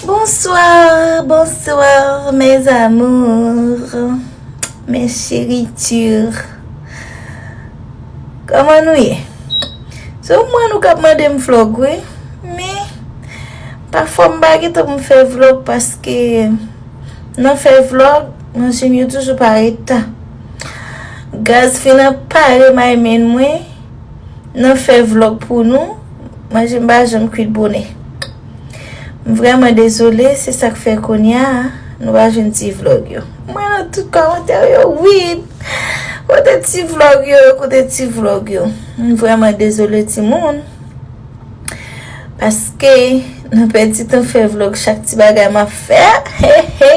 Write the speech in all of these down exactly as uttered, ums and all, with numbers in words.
Bonsoir, bonsoir, mes amours, mes chéritures. Kòman nou ye? Se ou mwen nou k ap mande m vlog, wi. Men, pafwa m pa gen tan pou m fè vlog paske nan fè vlog, manje m yo toujou parèt ta. Gaz fin anpare my man mwen. Nan fè vlog pou nou, manje m pa janm kwit bonè. M vrèman dezole, se sa k fè kounye a nou pa jwenn ti vlog yo. Mwen nan tout kòmantè yo, wi. Kote ti vlog yo, kote ti vlog yo? M vrèman dezole timoun. Paske nan pèdi tan fè vlog chak ti bagay m ap fè. He, he.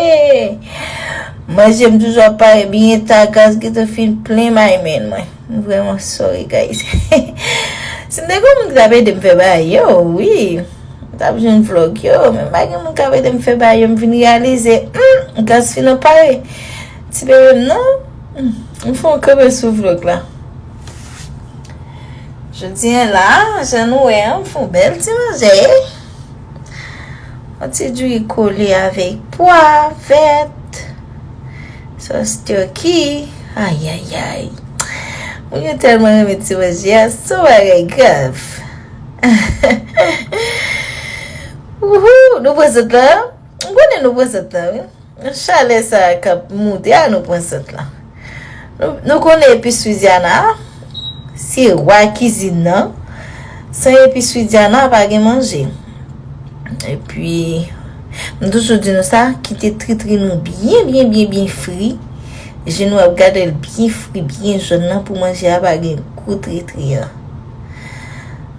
Manje m toujou ap pare byen ta, gaz gentan fin plen my man mwen. M vrèman sorry, guys. Si m te gen moun ki t ap ede m fè bagay yo, wi. M t ap jwenn vlog yo, men m pa gen moun k ap ede m fè bagay yo, m vin reyalize, hmm, gaz fin anpare. Ti bebe m nan, hmm, m fè yon kanpe sou vlog la. Jodi a la, jan nou wè an, m fè yon bèl ti manje. Yon ti diri kole avèk pwa vèt, sòs turkey. Ayayay. Moun yo tèlman renmen ti manje a, se yon bagay grav. Wouhou, nou pran sant lan? M konnen nou pran sant lan, wi. Chalè sa a k ap moute a, nou pran sant lan. Nou, nou konnen epis Louisiana a, se wa kizin nan. San epis Louisiana, pa gen manje. Epi, m toujou di nou sa, kite tritri nou byen, byen, byen, byen fri. Je nou ap gade l byen fri, byen jòn nan pou manje a pa gen gou tritri an.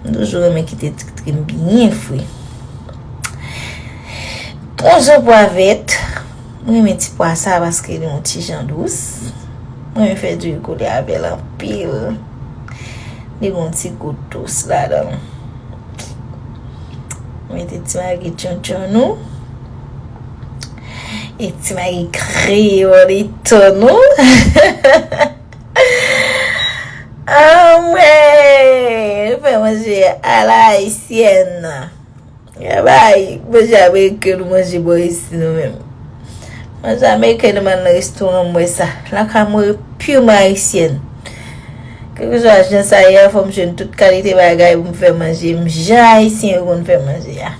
M toujou renmen kite tritri m byen fri. Pon jan pwa vèt. Mwen renmen ti pwa sa paske li yon ti jan dous. Mwen renmen fè diri kole avè l anpil. Li gen yon ti gou dous ladan l. Mete ti magi tchontchon nou. E ti magi kreyòl eto nou. Anmwey! Nou fè manje a la ayisyèn. Bay, manje ameriken nou manje bò isi nou menm. Manje ameriken nou al nan restoran, m wè sa. Lakay mwen purman ayisyèn. Kèlkeswa jan sa ye a, fò m jwenn tout kalite bagay pou m fè manje m jan ayisyen yo konn fè manje a.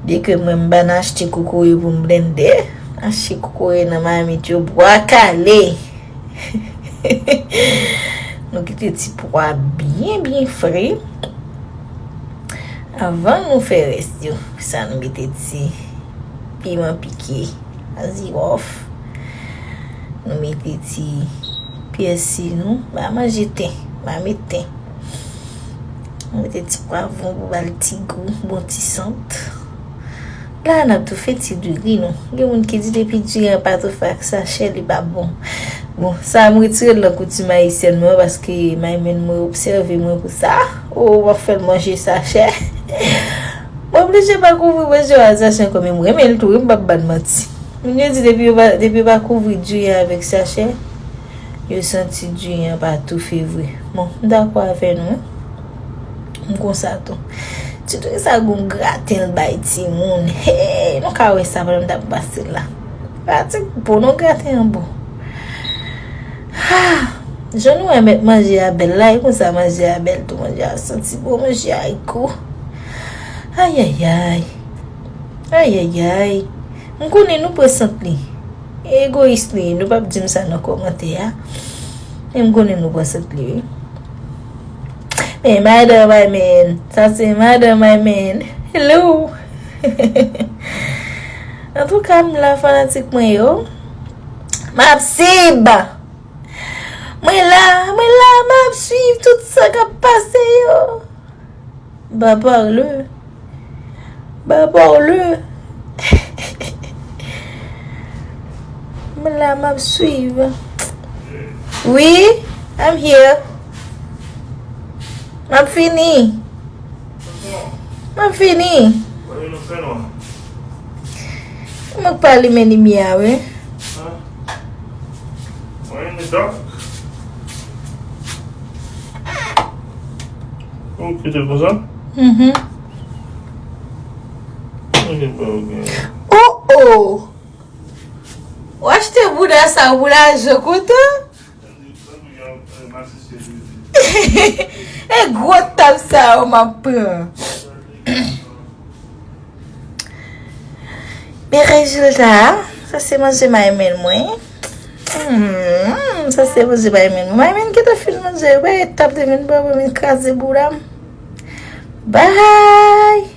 Byenke mwen m pa nan achte kokoye pou m blende, achte kokoye nan mamit yo, bwa kale. Nou kite ti pwa byen, byen fri. Avan nou fè rès yo, sa nou mete ti piman pike, ziwòf. Nou mete ti pèsi nou. M pa manje ten, m pa met ten. Nou mete ti pwavwon pou ba l ti gou, bon ti sant. La, n ap toufe ti diri nou. Gen moun ki di depi diri an pa toufe ak sachè, li pa bon. Bon, sa a m retire l nan koutim ayisyèn mwen paske my man mwen obsève mwen pou sa. O, w ap fè l manje sachè. Mwen oblije pa kouvri manje yo ak sachè ankò, men m renmen l tou, wi, m p ap ba n manti. Moun yo di depi yo pa, depi yo pa kouvri diri an avèk sachè, yo santi diri an pa toufe vre. Bon, m dakò avè nou, wi. M konsa tou. Ti diri sa gon graten l bay timoun. Hey, nou ka wè sa pandan m t ap pase l la. Pratik bon non, graten an bon. Ah, jan nou wè mèt manje a bèl la, e konsa manje a bèl tou, manje a santi bon, manje a gou. Ayayay. Ayayay. M konnen nou pran sant li. Egoyis nou ye, nou p ap di m sa nan kòmantè a. Men m konnen nou pran sant li, wi. Men madan my man, sa se madan my man. Hello. Antouka, m la, fanatik mwen yo. M ap sib. Mwen la, mwen la, m ap swiv tout sa k ap pase yo. Ba parle. Ba parle. Mwen la, m ap swiv. Wi, I'm here. M ap fini. M ap fini. Mwen k pa limen limyè a, wi. Mwen in the dark. Ou kite l konsa? Mhm. Oh oh! Ou achte bouda sa pou lajan kontan? E gwo tab sa yo m ap pran. Men rezilta a, sa se manje m a renmen mwen. Hmm, sa se manje m a renmen mwen. M a renmen gentan fin manje. Wè, tab te vin ban mwen, vin kraze bouda m. Bye!